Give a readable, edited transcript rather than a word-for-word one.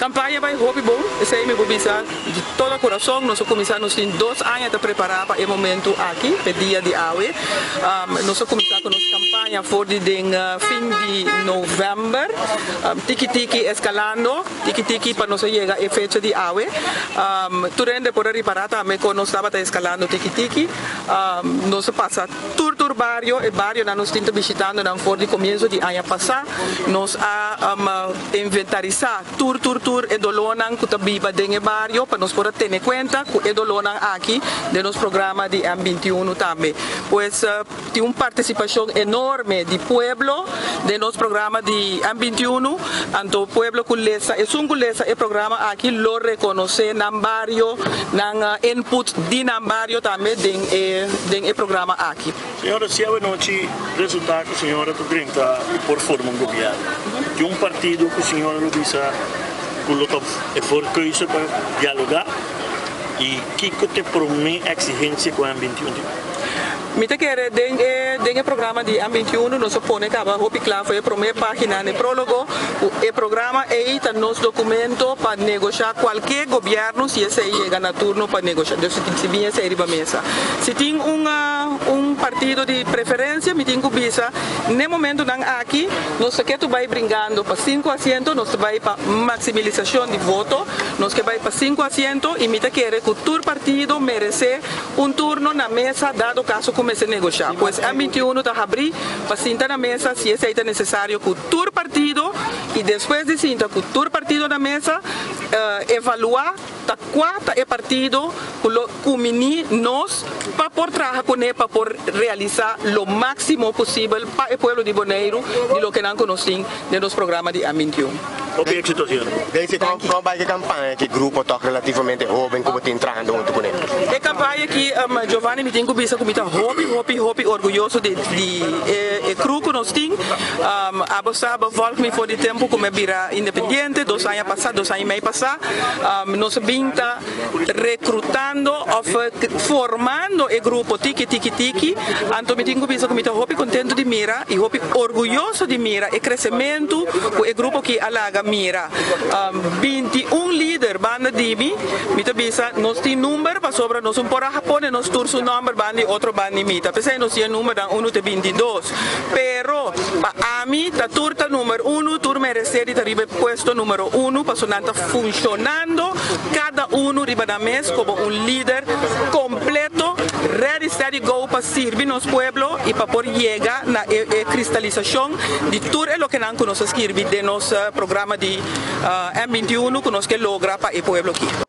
Kampaña a bai hopi bon, esei mi por bisa di todo kurason. Nos a kuminsá, nos tin 2 aña ta prepará pa e momento aki, pa e dia di awe. Nos a kuminsá ku nos kampaña for di den fin di novèmber, tiki tiki eskalando, tiki tiki pa nos yega e fecha di awe. Tur hende por ripará tambe ku nos tabata eskalando tiki tiki. Nos a pasa tur tur bario, e barionan nos tin ta bishitando nan for di komienso di aña pasá. Nos a inventarisá tur tur tur e dolónan ku ta biba den e bario pa nos por tene kuenta ku e dolónan aki den nos programa di M21 tambe. Pues tin un partisipashon enorme di pueblo den nos programa di M21. Anto pueblo ku lesa, esun ku lesa e programa aki lo rekonosé nan bario, nan input di nan bario tambe den e programa aki. Señora, si anochi resultá ku señora ta 30 por forma un gobièrnu, tin un partido ku señora lo bisa ku lo ta e voorkeuze pa dialogá i kiko ta e promé eksigensia ku M21 tin? Mi ta kere den e programa di M21 nos a pone kaba hopi kla for e promé página na prólogo. E programa ei ta nos dokumento pa negoshá kualke gobièrnu si esei yega na turno pa negoshá. Dus si bin esei riba mesa. Si tin un partido di preferensia, mi tin ku bisa, na momentonan aki, nos ke bai bringando pa sinku asiento, nos bai pa maksimisashon di voto, nos ke bai pa sinku asiento i mi ta kere ku tur partido meresé un turno na mesa dado kaso kuminsá negoshá. Pues M21 ta habrí pa sinta na mesa si esei ta nesesario ku tur partido i despues di sinta ku tur partido na mesa, evaluá ta kua ta e partido ku lo kumbiní nos pa por traha kuné pa por realisá lo máksimo posibel pa e pueblo di Boneiru di loke nan konosé den nos programa di M21. Hopi éksito, señora. Daisy, kon a bai e kampaña ku grupo ta relativamente hóben ku tin trahando huntu kuné? E kampaña aki, Giovanni, mi tin ku bisa ku mi ta hopi, hopi, hopi orguyoso di e crew ku nos tin. Abo sabe, volg mi for di tempu ku mi a bira independiente, 2 aña pasá, 2 aña i mei pasá. Nos a bin ta rekrutando òf formando e grupo tiki tiki tiki. Anto mi tin ku bisa ku mi ta hopi kontentu di mira i hopi orguyoso di mira e kresementu ku e grupo aki a laga mira. 21 lider banda di mi, mi ta bisa nos tin number pasobra nos no por a pone nos tur su nòmber banda di otro banda di mi. Ta p'esei nos tin number dan 1 te 22. Pero pa ami ta tur ta number 1, tur meresé di ta riba puesto número 1, pasobra nan ta funshonando kada un riba nan mes komo un lider kompleto, ready, steady, go pa sirbi nos pueblo i pa por yega na e kristalisashon di tur e loke nan ku nos a skirbi den nos programa di M21 ku nos ke logra pa e pueblo aki.